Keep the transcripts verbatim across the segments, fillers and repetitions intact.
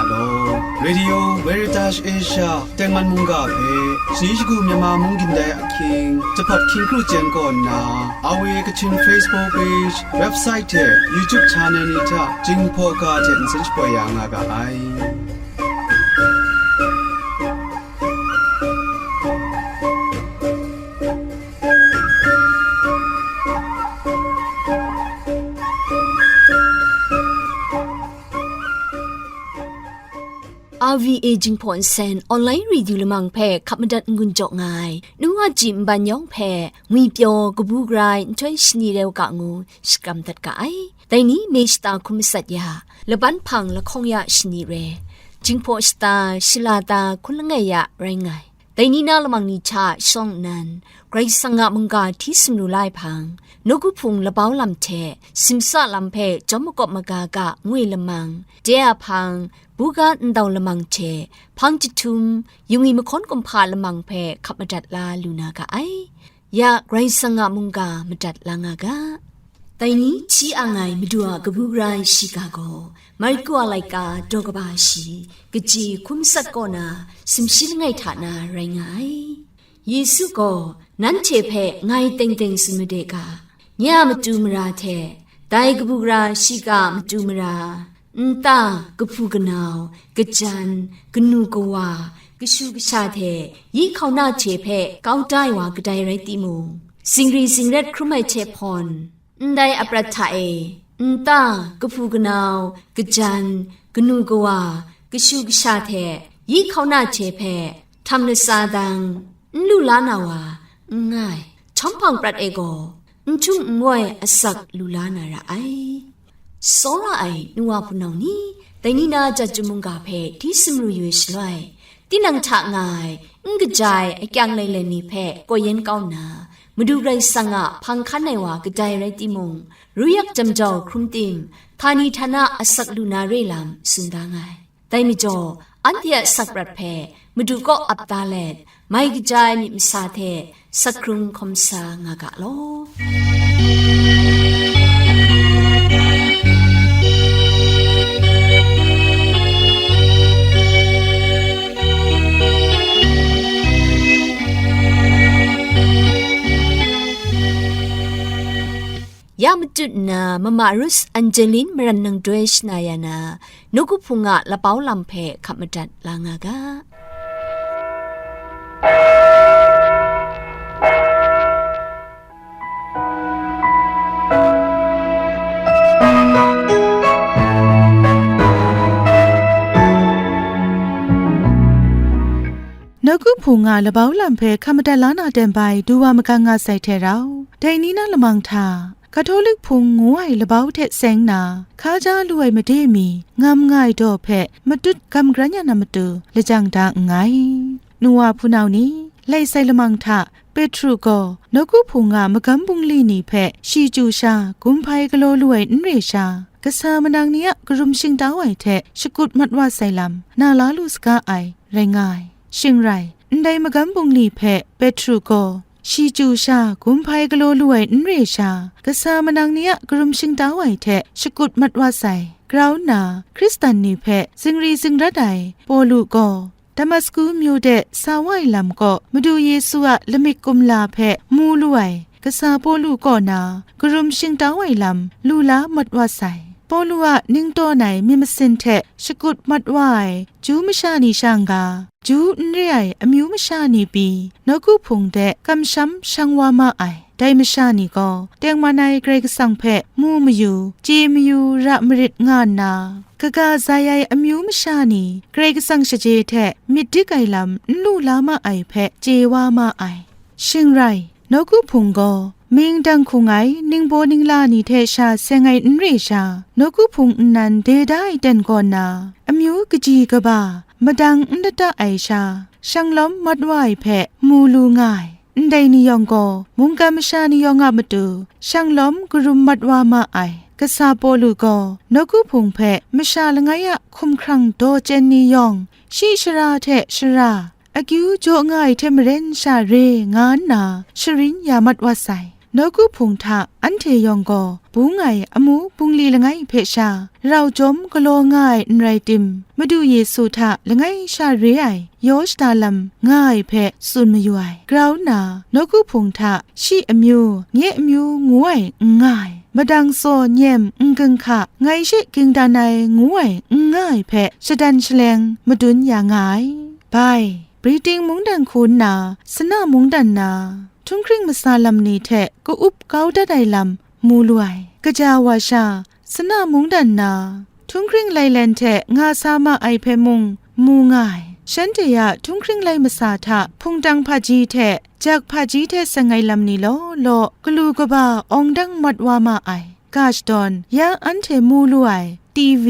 Law. Radio Veritas Asia tengman mungga hpe, shani shagu Myanmar mung gindai ahkying, jahpat hkying kru jen kaw nna, A W A Kachin Facebook page, website hte YouTube channel ni hta Jinghpaw ga hte nsen shapoi ya nga ga ai. R V A Jinghpaw Nsen online radio lamang hpe hkap madat n-gun jaw nga ai, nu a ji nban yawng hpe ngwipyaw kabu gara ai nhtoi shani rau ga ngu shakram dat ga ai. Dai ni me shata hkun masat ya, laban hpang lahkawng ya shani re, Jinghpaw shata shala ta hkun langai ya rai nga ai. Dai ni na lamang ni hta shawng nnan, Karai Kasang a mungga hti sumru la ai hpang, nawku hpung labau lam hte simsa lam hpe jawm makawp maga ga ngu ai lamang, de a hpang, buga ndau lamang hte hpang jahtum, yungwi mahkawn kumhpa lamang hpe hkap madat la lu na ga ai. Ya Karai Kasang a mungga madat la nga ga. Dai ni hti ang ai Madu a kabu gara ai shiga gaw, Marku a laika daw kaba shi, kaji hkun masat kaw na, sumshi langai hta na rai nga ai. Yesu gaw, "Nanhte hpe ngai teng teng tsun made ga, nye a matu mara hte, dai kabu gara shiga a matu mara, nta, kahpu kanau, kajan, kanu kawa, kashu kasha hte yi hkauna hte hpe kau da ai wa kadai rai timung, zingri zingrat hkrum ai hte hpawn, ndai aprat hta e, nta, kahpu kanau, kajan, kanu kawa, kashu kasha hte yi hkauna hte hpe htam latsa dang, n lu la na wa n nga ai, htawm hpang prat e gaw, n htung n wai asak lu la na ra ai." Tsawra ai nu wa hpunau ni, dai ni na jat chyum mungga hpe hti sumru yu ai shaloi, tinang hta nga ai, n kaja ai akyang lailen ni hpe kaw yen kau nna, Madu Karai Kasang a hpang hkan ai wa kadai rai timung, ru yak jam jau hkrum tim, htani htana asak lu na re lam tsun da nga ai. Dai majaw, anhte a asak prat hpe Madu kaw ap da let, mai kaja ai myit masa hte sak hkrung hkawm sa nga ga law. Ya matut nna, Mama Ruth Angeline maran nang doi shana ya na, nawku hpung a labau lam hpe hkap madat la nga ga. Nawku hpung a labau lam hpe hkap madat la na ten bai du wa magang nga sai hte rau, dai ni na lamang hta, Katolik Hpung ngu ai labau hte seng na, hkaja lu ai made mi ngam nga ai daw hpe matut gam gran ya na matu lajang da nngai. Nu wa hpunau ni, lai sai lamang hta, Petru gaw nawku hpung a magam bungli ni hpe shi chyu sha gumhpai galaw lu ai n re sha, kasa manang ni a karum shingtau ai hte shakut mat wa sai lam na la lu saga ai, rai nga ai. Shing rai, ndai magam bungli hpe Petru gaw, shi chyu sha gumhpai galaw lu ai n re sha, kasa manang ni a karum shingtau ai hte shakut mat wa sai. Grau nna, Hkristan ni hpe zingri zingrat ai Pawlu gaw, Damasku myu de sa wa ai lam kaw, Madu Yesu a lamik kumla hpe mu lu ai, kasa Pawlu kaw na karum shingtau ai lam lu la mat wa sai. Pawlu a ning tawn ai myit masin hte shakut mat wa ai Ju masha ni sha n-ga, Ju n re ai amyu masha ni pyi, nawku hpung de kamsham shang wa ma ai. Dai masha ni gaw, tengman ai Karai Kasang hpe mu mayu, chye mayu ra marit nga nna, kaga zai ai amyu masha ni Karai Kasang shaje hte myit dik ai lam n lu la ma ai hpe chye wa ma ai. Shing rai, nawku hpung gaw, mying dang hkung ai ningbaw ningla ni hte sha seng ai n re sha, nawku hpung nnan de da ai ten kaw na, amyu kaji kaba, madang n data ai sha, shanglawm mat wa ai hpe mu lu nga ai. Ndai ni yawng gaw, mungkan masha ni yawng a matu, shanglawm karum mat wa ma ai. Kasa Pawlu gaw, nawku hpung hpe masha langai a hkumhkrang daw chyen ni yawng, shi shara hte shara, akyu jaw nga ai hte maren sha re nga nna sharin ya mat wa sai. Nawku Hpung hta anhte yawng gaw bung ai amu bungli langai hpe sha rau jawm galaw nga ai n rai tim, Madu Yesu hta langai sha re ai yaw shada lam nga ai hpe tsun mayu ai. Grau nna, Nawku Hpung hta shi amyu, nye amyu ngu ai n nga ai, madang tsaw nyem n ginhka, ngai she ging dan ai ngu ai n nga ai hpe shadan shaleng madun ya nga ai. Bai, Britain mungdan hku nna, Sana mungdan na, htunghkring masa lam ni hte ka-up kau dat ai lam mu lu ai. Kaja wa sha, Sana mungdan na, htunghkring lailen hte nga sa ma ai hpe mung mu nga ai. Shanhte a htunghkring lai masa hta hpungtang hpaji hte jak hpaji hte seng ai lam ni law law, galu kaba awng dang mat wa ma ai. Ga shadawn, ya anhte mu lu ai, T V,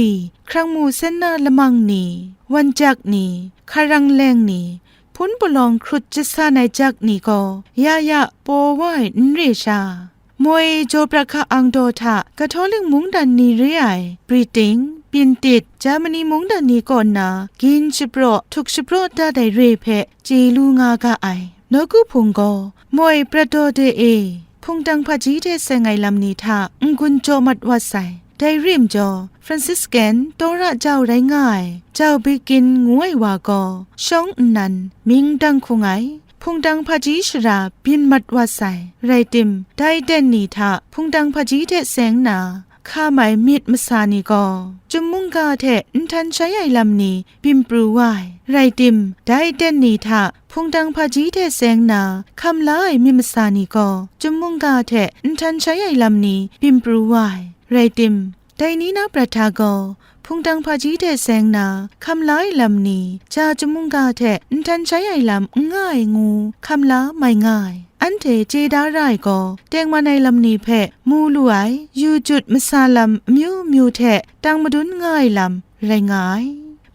hkrang mu sen na lamang ni, wan jak ni, hkarang leng ni, hpun palawng hkrut jasan ai jak ni gaw, ya ya paw wa ai n re sha, moi jaw prat hka ang daw hta Catholic mungdan ni re ai, Britain, Pintit, Germany mungdan ni kaw nna gin shapraw, htuk shapraw dat ai re hpe chye lu nga ga ai. Nawku Hpung gaw, moi prat daw de e, hpungtang hpaji hte seng ai lam ni hta n-gun jaw mat wa sai. Dai rim jaw, Franciscan Tawra jau rai nga ai, Jau Bikin ngu ai wa gaw, shawng nnan mying dang hkung ai, hpungtang hpaji shara byin mat wa sai. Rai tim, dai ten ni hta hpungtang hpaji hte seng nna, hka mai myit masa ni gaw, chyum mungga hte nhtan shai ai lam ni byin pru wa ai. Rai tim, dai ten ni hta hpungtang hpaji hte seng nna hkam la ai myit masa ni gaw, chyum mungga hte nhtan shai ai lam ni byin pru wa ai. Rai tim, dai ni na prat hta gaw, hpungtang hpaji hte seng nna hkam la ai lam ni, ja chyum mungga hte nhtan shai ai lam n nga ai ngu hkam la mai nga ai. Anhte chye da ra ai gaw, tengman ai lam ni hpe mu lu ai, yu jut masa lam amyu myu hte tang madun nga ai lam rai nga ai.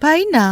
Bai nna,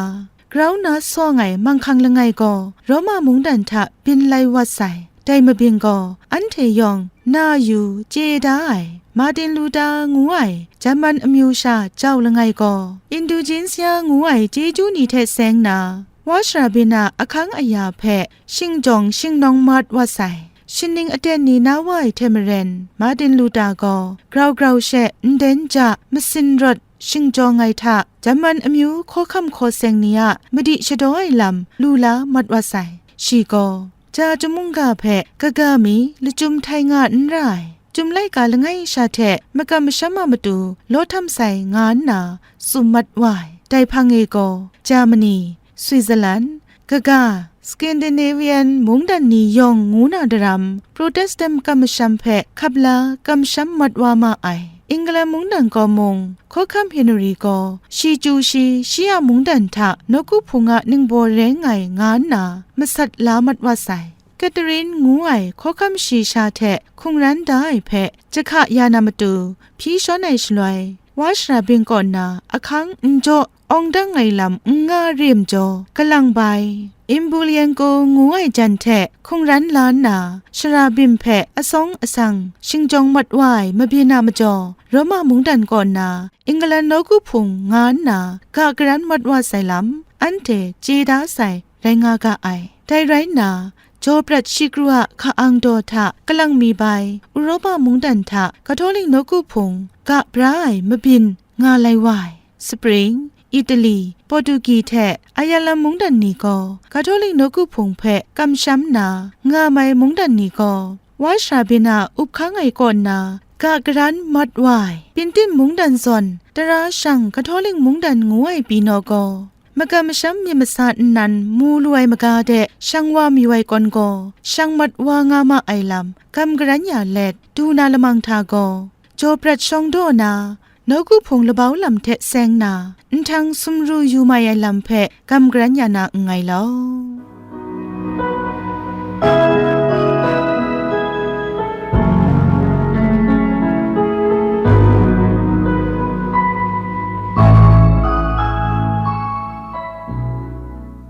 grau nna sawng ai manghkang langai gaw Roma mungdan hta byin lai wat sai. Dai mabyin gaw, anhte yawng na yu chye da ai, Martin Luther ngu ai German amyu sha jau langai gaw, Indulgensia ngu ai chyeju ni hte seng nna, wa shara byin a ahkang aya hpe shingjawng shingnawng mat wa sai. Shaning aten ni na wa ai hte maren, Martin Luther gaw grau grau she nden ja masin rawt shingjawng ai hta, German amyu hkawhkam hkaw seng ni a madi shadaw ai lam lu la mat wa sai. Shi gaw, ja chyum mungga hpe kaga mi lachyum htai nga n ra ai, chyum laika langai sha hte makam masham a matu law htam sai nga nna tsun mat wa ai. Dai hpang e gaw, Germany, Switzerland, kaga, Scandinavian mungdan ni yawng ngu na daram, Protestant makam masham hpe hkap la kamsham mat wa ma ai. England mungdan kaw mung, Hkawhkam Henry gaw shi chyu shi, shi a mungdan hta nawku hpung a ningbaw rai nngai nga nna masat la mat wa sai. Catherine ngu ai hkawhkam shayi sha hte hkungran da ai hpe jahka ya na matu hpyi shawn ai shaloi, wa shara byin kaw nna ahkang n jaw awng dang ai lam n nga re majaw, kalang bai, Emelianenko ngu ai jan hte hkungran la nna, shara byin hpe asawng asang shingjawng mat wa ai mabyin a majaw, Roma mungdan kaw nna England nawku hpung nga nna ga garan mat wa sai lam, anhte chye da sai rai nga ga ai. Dai rai nna, jaw prat shi kru a hka-ang daw hta kalang mi bai, Uropa mungdan hta Katolik nawku hpung ga bra ai mabyin nga lai wa ai. Spring, Italy, Portugi hte Ireland mungdan ni gaw Katolik nawku hpung hpe kamsham nna nga mai mungdan ni gaw, wa shara byin a up hkang ai kaw nna ga garan mat wa ai. Pintin mungdan zawn tara shang Katolik mungdan ngu ai pyi naw gaw, makam masham myit masa nnan mu lu ai maga de shang wa mayu ai kawn gaw, shang mat wa nga ma ai lam gam garan ya let, du na lamang hta gaw, jaw prat shawng daw na, nawku hpung labau lam hte seng na, nhtang sumru yu mai ai lam hpe gam garan ya na nngai law.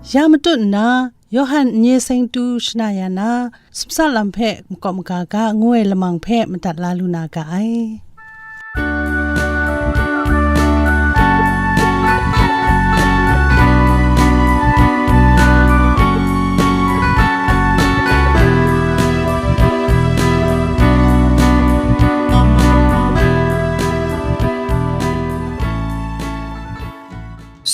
Ya matut nna, Yawhan n-ye seng tu shana ya na, sumsa lam hpe makawp maga ga ngu ai lamang hpe madat la lu na ga ai.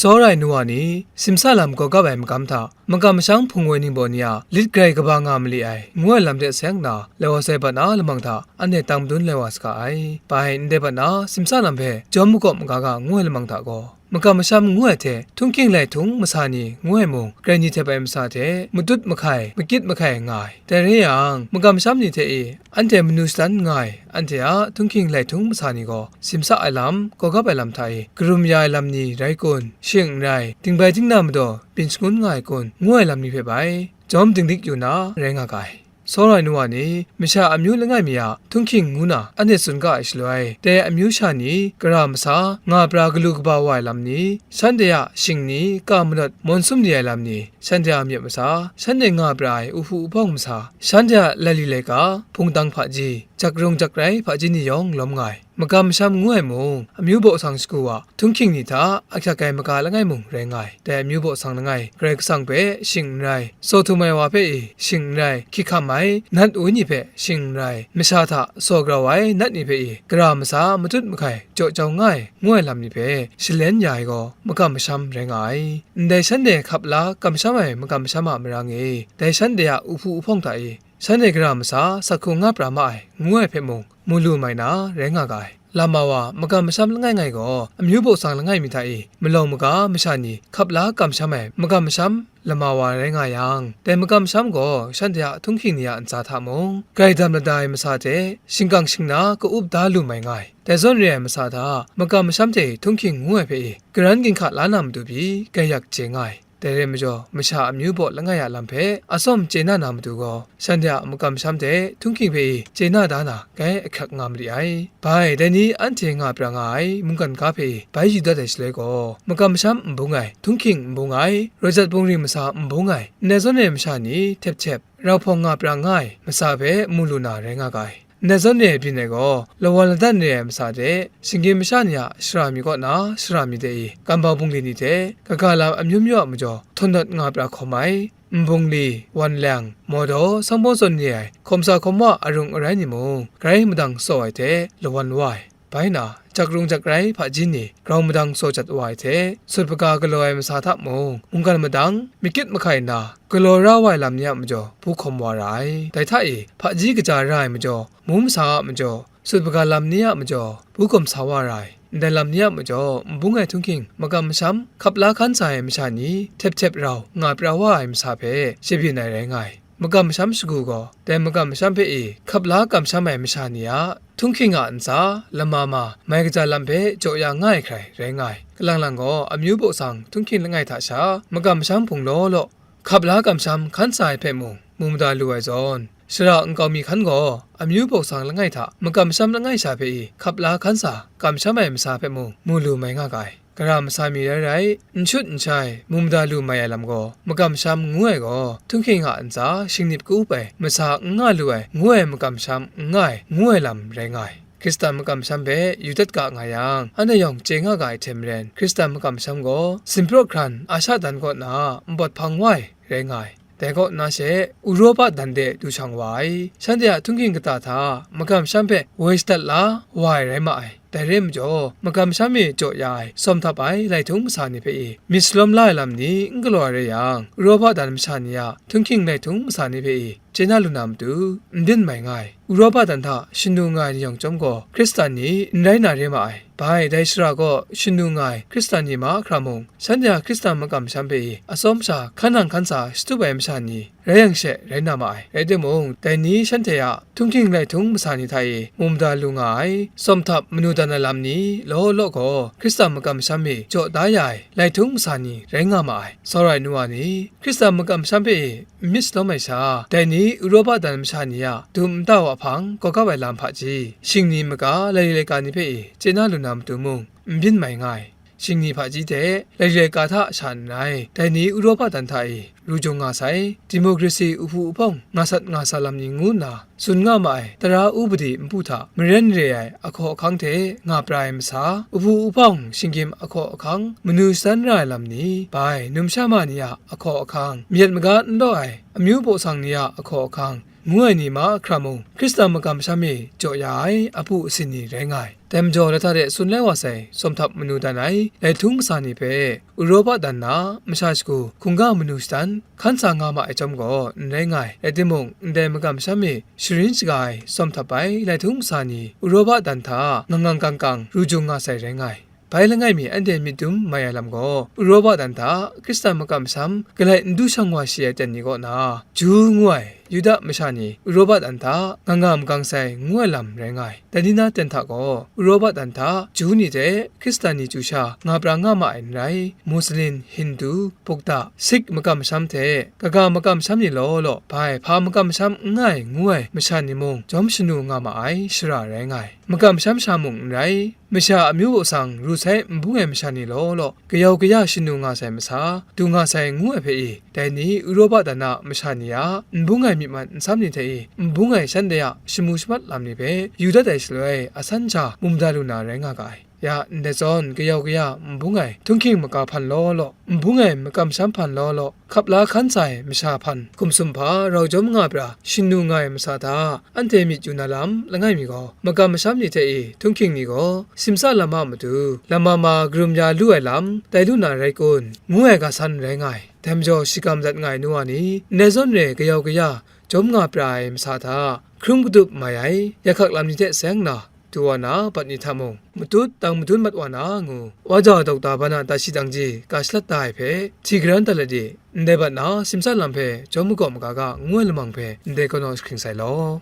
Tsawra ai nu wa ni, simsa lam gawgap ai magam hta, makam masham hpung woi ningbaw ni a lit grai kaba nga mali ai, ngu ai lam de seng nna, lai wa sai bat na lamang hta, anhte tang madun lai wa saga ai. Bai ndai bat na, simsa lam hpe jawm makawp maga ga ngu ai lamang hta gaw, makam masham ngu ai hte, htunghking lai htung masa ni ngu ai mung, grai ni htep ai masa hte, matut mahkai, makit mahkai nga ai. Dai re yang, makam masham ni hte e, anhte manu shadan nga ai, anhte a htunghking lai htung masa ni gaw, simsa ai lam, gawgap ai lam hta e, karum ya ai lam ni rai kun, shing n rai, dingbai dingna madaw byin shangun nga ai kun, ngu ai lam ni hpe bai, jawm dinglik yu na, rai nga ga ai. Tsawra ai nu wa ni, masha amyu langai mi a htunghking ngu na anhte tsun ga ai shaloi, dai amyu sha ni, gara masa, nga pra galu kaba wa ai lam ni, shanhte a shing ni, ka manawt mawn sum di ai lam ni, shanhte a myit masa, shanhte nga pra ai uhpu uhpawng masa, shanhte a laili laika, hpungtang hpaji, jakrung jakrai hpaji ni yawng lawm nga ai. Makam masham ngu ai mung, amyu baw sang shagu wa, htunghking ni hta ahkyak ai maga langai mung rai nga ai. Dai amyu baw sang langai, Karai Kasang hpe shing n rai, saw htum ai wa hpe e shing n rai, hkyik hkam ai nat wenyi hpe shing n rai, masha hta saw grau ai nat ni hpe e gara masa matut mahkai jaw jau nga ai, ngu ai lam ni hpe shalen ya ai gaw, makam masham rai nga ai. Ndai shanhte hkap la kamsham ai makam masham a marang e, dai shanhte a uhpu uhpawng hta e, shanhte gara masa sak hkrung nga pra ma ai, ngu ai hpe mung, mu lu mai na rai nga ga ai. Lama wa makam masham langai ngai gaw, amyu baw sang langai mi hta e, malawng maga masha ni hkap la kamsham ai makam masham lama wa rai nga yang, dai makam masham gaw shanhte a htunghking ni a ntsa hta mung, gaidam lada ai masa hte, shingkang shingna ka-up da lu mai nga ai. Dai zawn re ai masa hta, makam masham hte htunghking ngu ai hpe e, karan ginhka la na matu pyi, gaiyak chye nga ai. Dai rai majaw, masha amyu baw langai a lam hpe atsawm chye na na matu gaw, shanhte a makam masham hte htunghking hpe e chye na da na, gai ahkyak nga mali ai. Bai, dai ni anhte nga pra nga ai mungkan ga hpe e bai yu dat ai shaloi gaw, makam masham n bung ai, htunghking n bung ai, raw jat bungri masa n bung ai, ndai zawn e masha ni htep htep, rau hpawng nga pra nga ai masa hpe mu lu na rai nga ga ai. Ndai zawn e byin ai gaw, lawan ladan re ai masa hte, shinggyim masha ni a shara mi kaw na shara mi de i, kambau bungli ni hte, kaga lam amyu myu a majaw, htawn dawt nga pra hkawm ai, nbungli, wan leng, mawdaw, sangbawng zawn re ai, hkawm sa hkawm wa arung arai ni mung, grai madang saw ai hte, lawan wa ai. Bai na, jakrung jakrai hpaji ni, grau madang saw jat wa ai hte, sut hpaga galaw ai masa hta mung, mungkan madang, makit mahkai nna, galaw ra wa ai lam ni a majaw, bu hkawm wa ra ai. Dai hta e, hpaji kaja ra ai majaw, mu masa a majaw, sut hpaga lam ni a majaw, bu hkawm sa wa ra ai. Ndai lam ni a majaw, n bung ai htunghking, makam masham, hkap la hkan sa ai masha ni, htep htep rau, nga pra wa ai masa hpe, shabyin ai rai nga ai. Makam masham shagu gaw, dai makam masham hpe e hkap la kamsham ai masha ni a htunghking a ntsa, lama ma, mai kaja lam hpe jaw ya nga ai hkrai rai nga ai. Kalang lang gaw, amyu baw sang htunghking langai hta sha, makam masham hpung law law, hkap la kamsham hkan sa ai hpe mung, mu mada lu ai zawn, shara nkau mi hkan gaw, amyu baw sang langai hta makam masham langai sha hpe e hkap la hkan sa kamsham ai masa hpe mung, mu lu mai nga ga ai. Gara masa mi rai rai, n shut n shai, mu mada lu mai ai lam gaw, makam masham ngu ai gaw, htunghking a ntsa shingnip ka-up ai, masa n nga lu ai, ngu ai makam masham n nga ai, ngu ai lam rai nga ai. Hkristan makam masham hpe yu dat ga nga yang, anhte yawng chye nga ga ai hte maren, Hkristan makam masham gaw, Sinpraw hkran Asha dan kaw na npawt hpang wa ai rai nga ai. Dai kaw na she, Uropa dan de du shang wa ai. Shanhte a htunghking kata hta, makam masham hpe woi shadat la wa ai rai ma ai. Dai re ai majaw, makam masham e jaw ya ai, sawm htap ai lai htung masa ni hpe e, myit shalawm la ai lam ni n galaw ai rai yang, Uropa dan masha ni a htunghking lai htung masa ni hpe e, chye na lu na matu, n byin mai nga ai. Uropa dan hta shanu nga ai ni yawng chyawm gaw, Hkristan ni n rai na re ma ai. Bai, dai shara gaw shanu nga ai Hkristan ni mahkra mung, shanhte a Hkristan makam masham hpe e atsawm sha hkan nang hkan sa shatup ai masha ni, rai yang she rai na ma ai. Rai timung, dai ni shanhte a htunghking lai htung masa ni hta e mu mada lu nga ai, sawm htap manu dan ai lam ni law law gaw, Hkristan makam masham e jaw da ya ai lai htung masa ni rai nga ma ai. Tsawra ai nu wa ni, Hkristan makam masham hpe e n myit shalawm ai sha, dai ni Uropa dan masha ni a dum nta wa hpang gawgap ai lam hpaji, shing ni maga laili laika ni hpe e chye na lu na matu mung, n byin mai nga ai. Shing ni hpaji hte laili laika hta sha n rai, dai ni Uropa dan hta e ru jung nga sai, democracy uhpu uhpawng nga sat nga sa lam ni ngu nna tsun nga ma ai tara upadi npu hta maren re ai ahkaw ahkang hte nga pra ai masa, uhpu uhpawng shinggyim ahkaw ahkang, manu shadan ra ai lam ni, bai, numsha ma ni a ahkaw ahkang, myit maga n law ai amyu baw sang ni a ahkaw ahkang, ngu ai ni mahkra mung, Hkristan makam masham e jaw ya ai apu asin ni rai nga ai. Dai majaw, lata de tsun lai wa sai, tsawm htap manu dan ai, lai htung kasa ni hpe, Uropa dan na masha shagu hkungga manu shadan hkan sa nga ma ai chyawm gaw n rai nga ai. Rai timung, ndai makam masham e sharin shaga ai, tsawm htap ai, lai htung kasa ni, Uropa dan hta ngang ngang kang kang ru jung nga sai rai nga ai. Bai langai mi anhte myit dum mai ai lam gaw, Uropa dan hta Hkristan makam masham galai n du shang wa shi ai ten ni kaw na, Ju ngu ai Yuda masha ni Uropa dan hta nga nga makang sai ngu ai lam rai nga ai. Dai ni na ten hta gaw, Uropa dan hta Ju ni hte Hkristan ni chyu sha nga pra nga ma ai n rai, Muslin, Hindu, Bukta, Sikh makam masham hte kaga makam masham ni law law, bai hpa makam masham n nga ai ngu ai masha ni mung jawm shanu nga ma ai shara rai nga ai. Makam masham sha mung n rai, masha amyu baw sang ru sai n bung ai masha ni law law, kayau kaya shanu nga sai masa, du nga sai ngu ai hpe i, dai ni Uropa dan a masha ni a n bung ai myi man nsam ni hte i, n bung ai shanhte a shamu shamat lam ni hpe yu dat ai shaloi, asan sha mum da lu na rai nga ga ai. Ya, ndai zawn kayau kaya n bung ai htunghking maka hpan law law, n bung ai makam masham hpan law law, hkap la hkan sa ai masha hpan hkum sumhpa rau jawm nga pra shanu nga ai masa hta, anhte myit yu na lam langai mi gaw, makam masham ni hte i htunghking ni gaw simsa lam a matu, lam ma ma karum ya lu ai lam tai lu na rai kun, ngu ai ga san rai nga ai. Dai majaw, shagam dat nga ai nu wa ni, ndai zawn re kayau kaya jawm nga pra ai masa hta, hkrum katup mai ai, yakhak lam ni hte seng na, du wa na, bat ni hta mung, matut dang madun mat wa na ngu, wa ja dokta ban a dat shi dang ji ga shalat da ai hpe, hti garan dat let di, ndai bat na simsa lam hpe jawm magaw maga ga ngu ai lamang hpe, ndai kanaw jahkring sai law.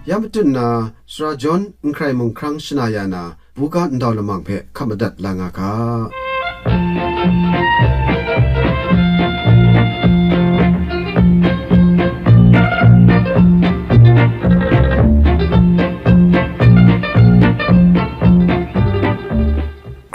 Ya matut nna, Sara John N Hkrai Mung Hkrang shana ya na, buga ndau lamang hpe hkap madat la nga ga.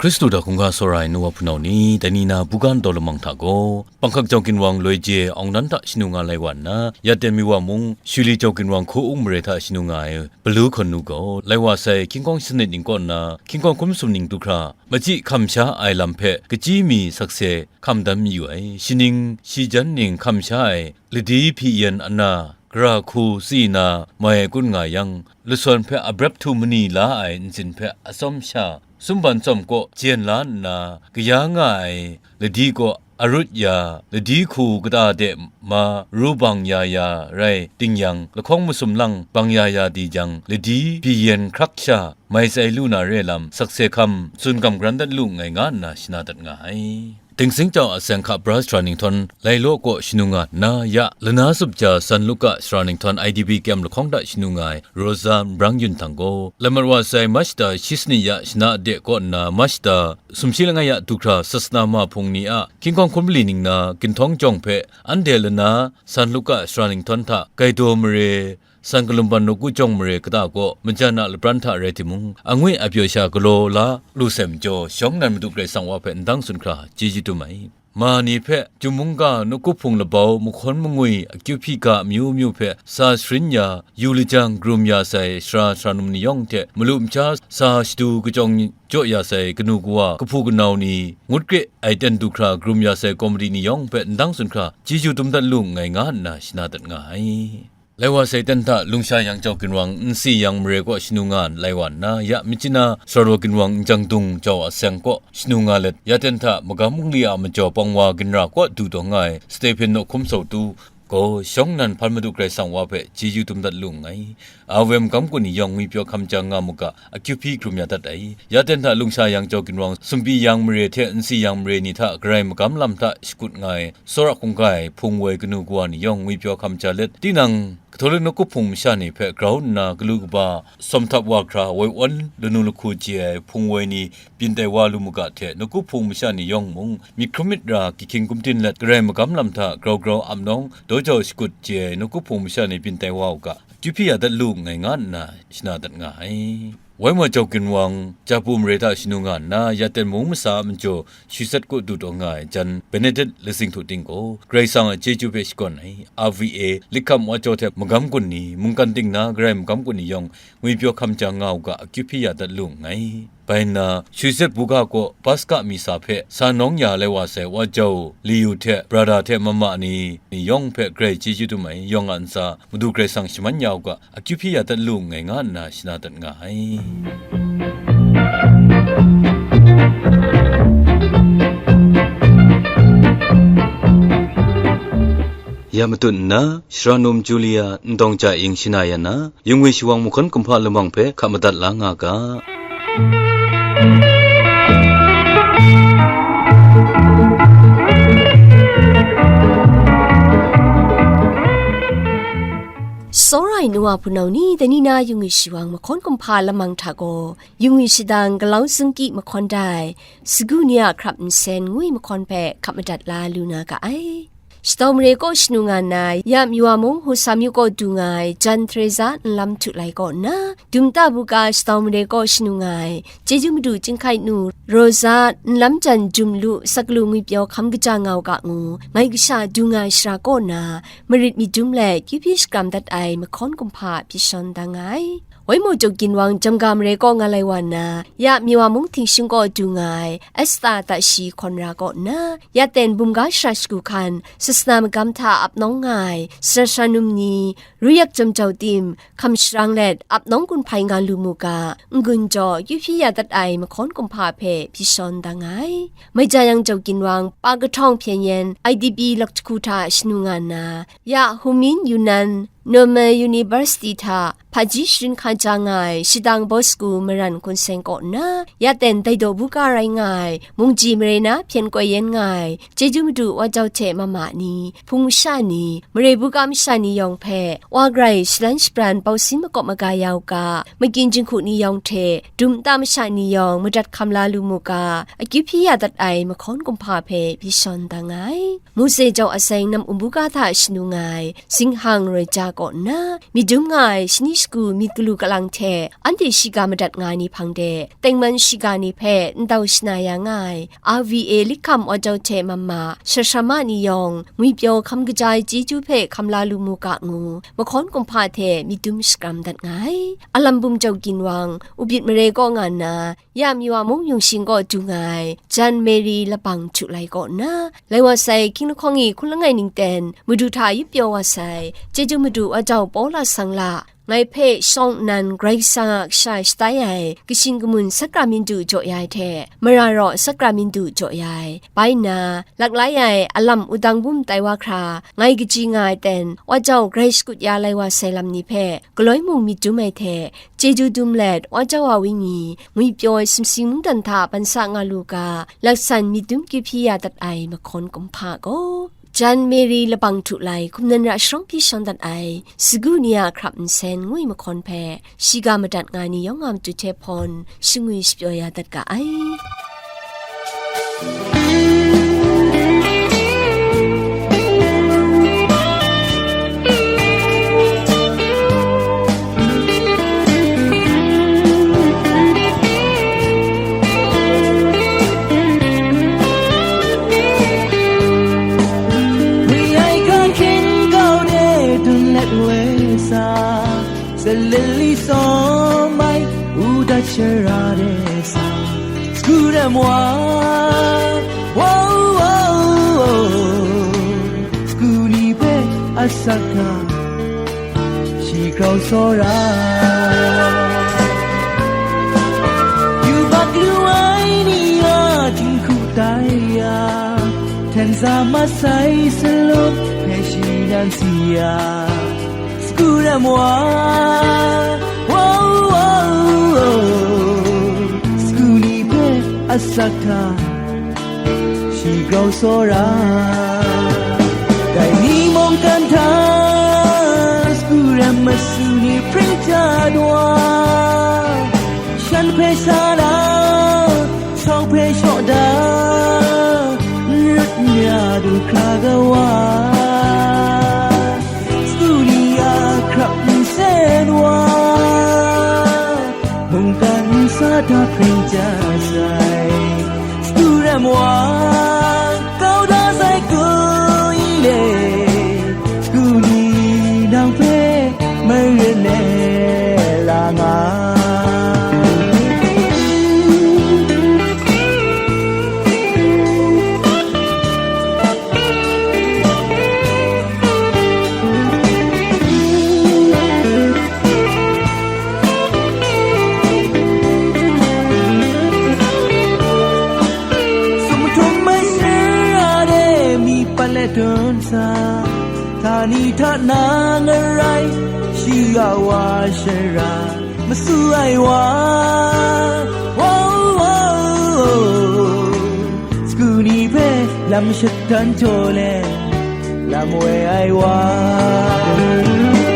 Hkristu hta hkungga tsawra ai nu wa hpunau ni, dai ni na buga ndau lamang hta gaw, Panghkak jau ginwang loi je awng nan hta shanu nga lai wa nna, ya ten mi wa mung, Shuli jau ginwang hku ung mare hta shanu nga ai, Palu hkawn nu gaw, lai wa sai, hkying hkawng sanit ning kaw nna, hkying hkawng hkum sum ning du hkra, machyi hkam sha ai lam hpe, kachyi mi sakse hkam dan mayu ai, shi ning, shi jan ning hkam sha ai, ladi hpyi yan ana, gara hku tsi na, mai ai kun nga yang, lasawn hpe abrep htu mani la ai ntsin hpe atsawm sha, sumban tsawm kaw jen la nna, kaya nga ai ladi kaw arut ya, ladi hku kata de ma ru bang ya ya rai ting yang, lahkawng masum lang bang ya ya di jang, ladi byi yen hkrak sha mai tsai lu na re lam, sakse hkam tsun kam garan dat lu nngai, nga nna shana dat nga ai. Dingsing jau a seng hka bra sara ninghtawng, lai law kaw shanu nga nna, ya lana sup ja San Luka sara ninghtawng I D P kyam lahkawng hta shanu nga ai, Rosa Nbrang Yun htang gaw, lai mat wa sai March da shi sanit ya shana de kaw nna March da sumshi langai ya du hkra sasana ma hpung ni a hkying hkawng hkum mali ning na ginhtawng jawng hpe anhte lana San Luka sara ninghtawng hta Gaidaw mare, San Kalumban nawku jawng mare kata kaw majan a lapran hta rai timung, angwi apyaw sha galaw la lu sai majaw, shawng nnan Madu Karai Kasang wa hpe ndang tsun hkra chyeju dum ai. Ma ni hpe, Chyum mungga, nawku hpung labau, mahkawn mangwi, akyu hpyi ga amyu myu hpe sa sharin ya, yu lajang, karum ya sai sara sara num ni yawng hte, malu masha sa shadu kachyawng jaw ya sai kanu kawa, kahpu kanau ni, ngut kre ai ten du hkra karum ya sai komiti ni yawng hpe ndang tsun hkra, chyeju dum dat lu nngai, nga nna shana dat nga ai. Lai wa sai ten hta Lungsha Yang Jau ginwang Nsi Yang mare kaw shanu nga lai wa nna, ya Myitkyina Sarawa ginwang Njang Dung Jau a seng kaw shanu nga let, ya ten hta magam gungli a majaw pawng wa ginra kaw du taw nga ai Stephen Nawhkum Sawtu gaw, shawng nnan hpan Madu Karai Kasang wa hpe chyeju dum dat lu nngai. A woi magam kun ni yawng ngwipyaw hkam jang nga mu ga, akyu hpyi karum ya dat ai. Ya ten hta Lungsha Yang Jau ginwang Sumpi Yang mare hte Nsi Yang mare ni hta Karai magam lam hta shakut nga ai, tsawra hkungga ai hpung woi kanu kawa ni yawng ngwipyaw hkam ja let, tinang Katolik nawku hpung masha ni hpe grau nna galu kaba sawm htap wa hkra woi awn lanu lahku chye ai hpung woi ni byin tai wa lu mu ga hte, nawku hpung masha ni yawng mung myit hkrum myit ra, gihkying gumdin let, Karai magam lam hta grau grau ap nawng daw jau shakut chye ai nawku hpung masha ni byin tai wa u ga, akyu hpyi ya dat lu nngai, nga nna shana dat nga ai. Waimaw Jau ginwang Japu mare hta shanu nga nna, ya ten mung masa a majaw Shusat kaw du taw nga ai jan Benedict Lasing Htu Ting gaw, Karai Kasang a chyeju hpe shakawn ai, R V A, Likham Wa Jaw hte magam kun ni, mungkan ting na Karai magam kun ni yawng ngwipyaw hkam jang nga u ga, akyu hpyi ya dat lu nngai. Bai nna, Shuizet buga kaw Baska misa hpe sa nawng ya lai wa sai wa jau, Liyu hte, Brada hte mama ni, ni yawng hpe grai chyeju dum ai, yawng a ntsa, Madu Karai Kasang shaman ya u ga, akyu hpyi ya dat lu nngai nga nna shana dat nga ai. Ya matut nna, Shara Num Julia, Ndawng Ja Ing shana ya na, Yungwi Shawang mahkawn kumhpa lamang hpe hkap madat la nga ga. Tsawra ai nu wa hpunau ni, dai ni na Yungwi Shawang mahkawn kumhpa lamang hta gaw, Yungwi Shadang Galau Zungki mahkawn dai, sagu ni a hkrap nsen ngwi mahkawn hpe hkap madat la lu na ga ai. Shatau mare kaw shanu nga nna, ya Miwa mung Husa myu kaw du nga ai Jan Theresa nlam htu lai kaw nna, Dumta buga Shatau mare kaw shanu nga ai Chyeju Madu Chyinghkai nu Rosa nlam jan jum lu saklu ngwipyaw hkam kaja nga u ga ngu, ngai kasha du nga ai shara kaw na, marit myit dum let kyu hpyi shakram dat ai mahkawn kumhpa pyi shawn da nga ai. Waimu Tuk Ginwang Jamga mare kaw nga lai wa nna, ya Miwa mung Htingshing kaw du nga ai Esta Tashi hkawn ra kaw nna, ya ten bumga shara shagu hkan, sasana magam hta ap nawng nga ai, sara sara num ni, ruyak jam jau tim, hkam sharang let, ap nawng gun hpai nga lu mu ga, n-gun jaw, kyu hpyi ya dat ai mahkawn kumhpa hpe pyi shawn da nga ai. Maija Yang Jau Ginwang, Pa Kahtawng Hpyen Yen, I D P lak jahku hta shanu nga nna, ya Humin Yunan, Normal University hta hpaji sharin hka ja nga ai Shadang Bosku Maran Hkunseng kaw nna, ya ten dai daw buga rai nga ai, mungji mare na hpyen koi yen nga ai, Chyeju Madu Wa Jau hte mama ni, hpung masha ni, mare buga masha ni yawng hpe, Wa grai shalan shabran bausin makawp maga ya u ga, makyin jinghku ni yawng hte, dum nta masha ni yawng madat hkam la lu mu ga, akyu hpyi ya dat ai mahkawn kumhpa hpe pyi shawn da nga ai. Mose jau aseng nam um buga hta shanu nga ai, Zinghang Roi Ja kaw nna, myit dum nga ai shani shagu myit galu kalang hte anhte shiga madat nga ai ni hpang de, tengman shiga ni hpe ndau shana ya nga ai, R V A Likham Wa Jau hte mama, sara sara ma ni yawng, ngwipyaw hkam kaja ai chyeju hpe hkam la lu mu ga ngu, mahkawn kumhpa hte myit dum shakram dat nga ai. Alam bum jau ginwang, Ubit mare kaw nga nna, ya Miwa mung Yungshing kaw du nga ai, Jan Mary Labang Htu Lai kaw nna, lai wa sai, hkying lahkawng e hkun langai ning ten, Madu hta yup pyaw wa sai, chyeju Madu Wa Jau Paula Sangla, ngai hpe shawng nnan Karai Kasang a kasha shatai ai, kashin kamun sakramintu jaw ya ai hte, mara raw sakramintu jaw ya ai, bai nna, laklai ai alam wudang bum tai wa hkra, ngai kaji nga ai ten, Wa Jau grai shakut ya lai wa sai lam ni hpe, galoi mung myit dum ai hte, chyeju dum let, Wa Jau a wenyi, ngwipyaw ai sumsing mungdan hta ban sa nga lu ga, laksan myit dum kyu hpyi ya dat ai mahkawn kumhpa gaw, Jan Mary Labang Htu Lai hkum nan ra sharawng hpyi shawng dat ai, sagu ni a hkrap nsen ngwi mahkawn hpe, shiga madat nga ni yawng a matu hte hpawn, shangwi shapyaw ya dat ga ai. Wi ai ga hkyen kau de dun let we sa, Salili sawm ai, udat shara de sa, Sagu ram wa, wow, wow, wow. Sagu ni hpe asak hkra, shi grau tsawra. Yubak lu ai ni a jinghku tai ya, hten sa masai salum hpe shi nan si ya. Sagu ram wa, wow, wow, wow. Sagu ni hpe asak hta, shi grau tsawra. Dai ni mungkan hta, sagu ram masu ni pring jat wa, shan hpe sa la, sau hpe shaw da, n rut n ya du hkra ga wa. Sagu ni a hkrap nsen wa, mungkan nsa hta hpring ja sai. Sagu ram wa, kau da sai ku i le, sagu ni nang hpe maren e la nga. Ni hta na ngarai, shi a wa shara, masu ai wa, wow, wow, sagu ni hpe lam shatan jaw let, lam woi ai wa.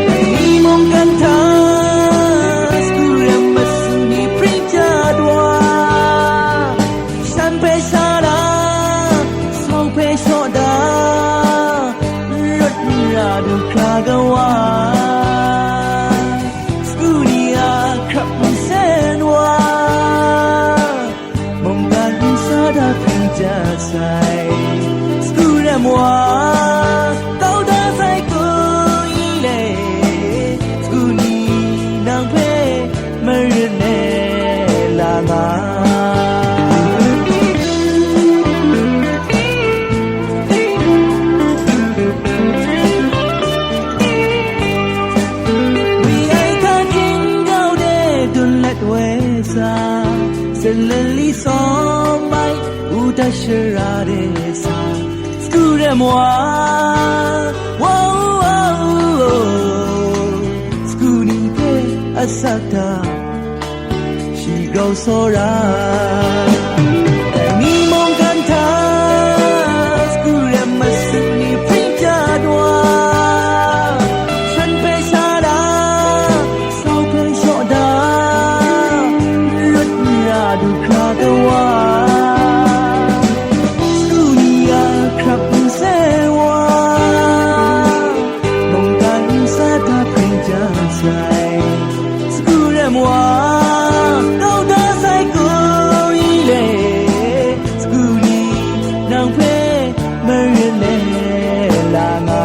Dai ni mungkan hta, sagu rem masu ni pring jat wa, shan hpe sha da, sau hpe shaw da, rawt n ra du hkra kawa, sagu ni a hkrap nsen wa, mungkan nsa da hpring ja sai, sagu rem wa, kau da sai ku i le, sagu ni nang hpe marin e la nga. Wi ai hka htingkau de dun let woi sa, salen li sawm ai u dat shara de sa, sagu rem wa, wa, wa, wa, sagu ni hpe asak hta, shi grau tsawra. Dai ni mungkan hta, sagu rem masu ni pring jat wa, shan hpe sha da, sau hpe shaw da, rawt n ra du hkra kawa, sagu ni a hkrap nsen wa, mungkan nsa hta pring ja sai, sagu rem wa, kau da sai ku i le, sagu ni nang hpe marin e la nga.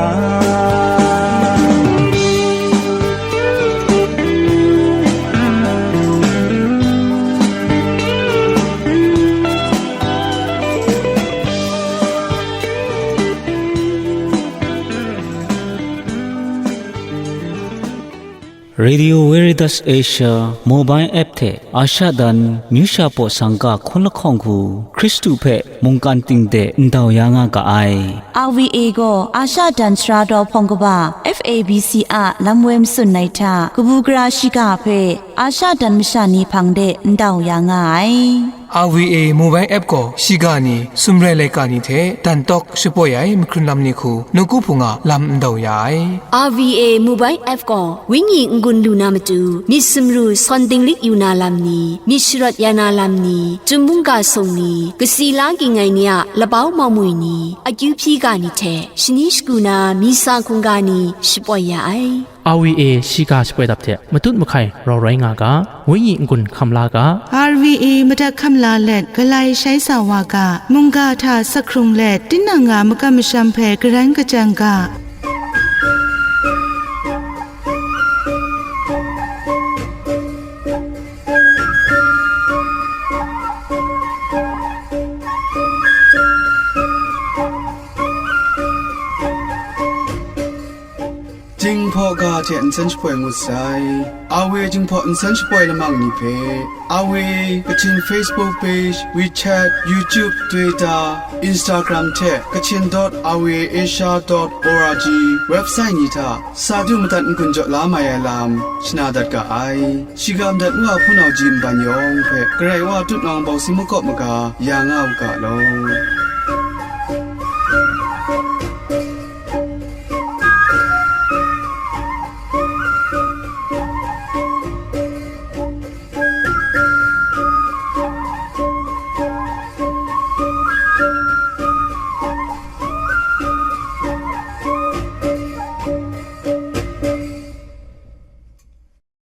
Radio Veritas Asia mobile app hte Asha dan myu sha paw sangka hkun lahkawng hku Hkristu hpe mungkan ting de ndau ya nga ga ai. R V A gaw Asha dan sara daw hpawng kaba F A B C a lam woi matsun ai hta kabu gara shiga hpe Asha dan masha ni hpang de ndau ya nga ai. R V A mobile app gaw shiga ni, sumrai laika ni hte dan tawk shapoi ai mahkrun lam ni hku nawku hpung a lam ndau ya ai. R V A mobile app gaw wenyi n-gun lu na matu, myit sumru sawn dinglik yu na lam ni, myit sharawt ya na lam ni, chyum mungga sung ni, kasi la ging ai ni a labau maumwi ni, akyu hpyi ga ni hte shani shagu na misa hkungga ni shapoi ya ai. R V A shiga shapoi dap hte matut mahkai rau rai nga ga, wenyi n-gun hkam la ga. R V A madat hkam la let galai shai sa wa ga, mungga hta sak hkrung let tinang a makam masham hpe garan kachyan ga. Jinghpaw ga hte nsen shapoi ngut sai. R V A Jinghpaw nsen shapoi lamang ni hpe, R V A Kachin Facebook page, WeChat, YouTube, Twitter, Instagram hte Kachin dot R V A Asia dot org website ni hta sa du madat n-gun jaw la mai ai lam shana dat ga ai. Shiga madat wa hpunau ji nban yawng hpe Karai Wa tutnawng bawsing makawp maga ya nga u ga law.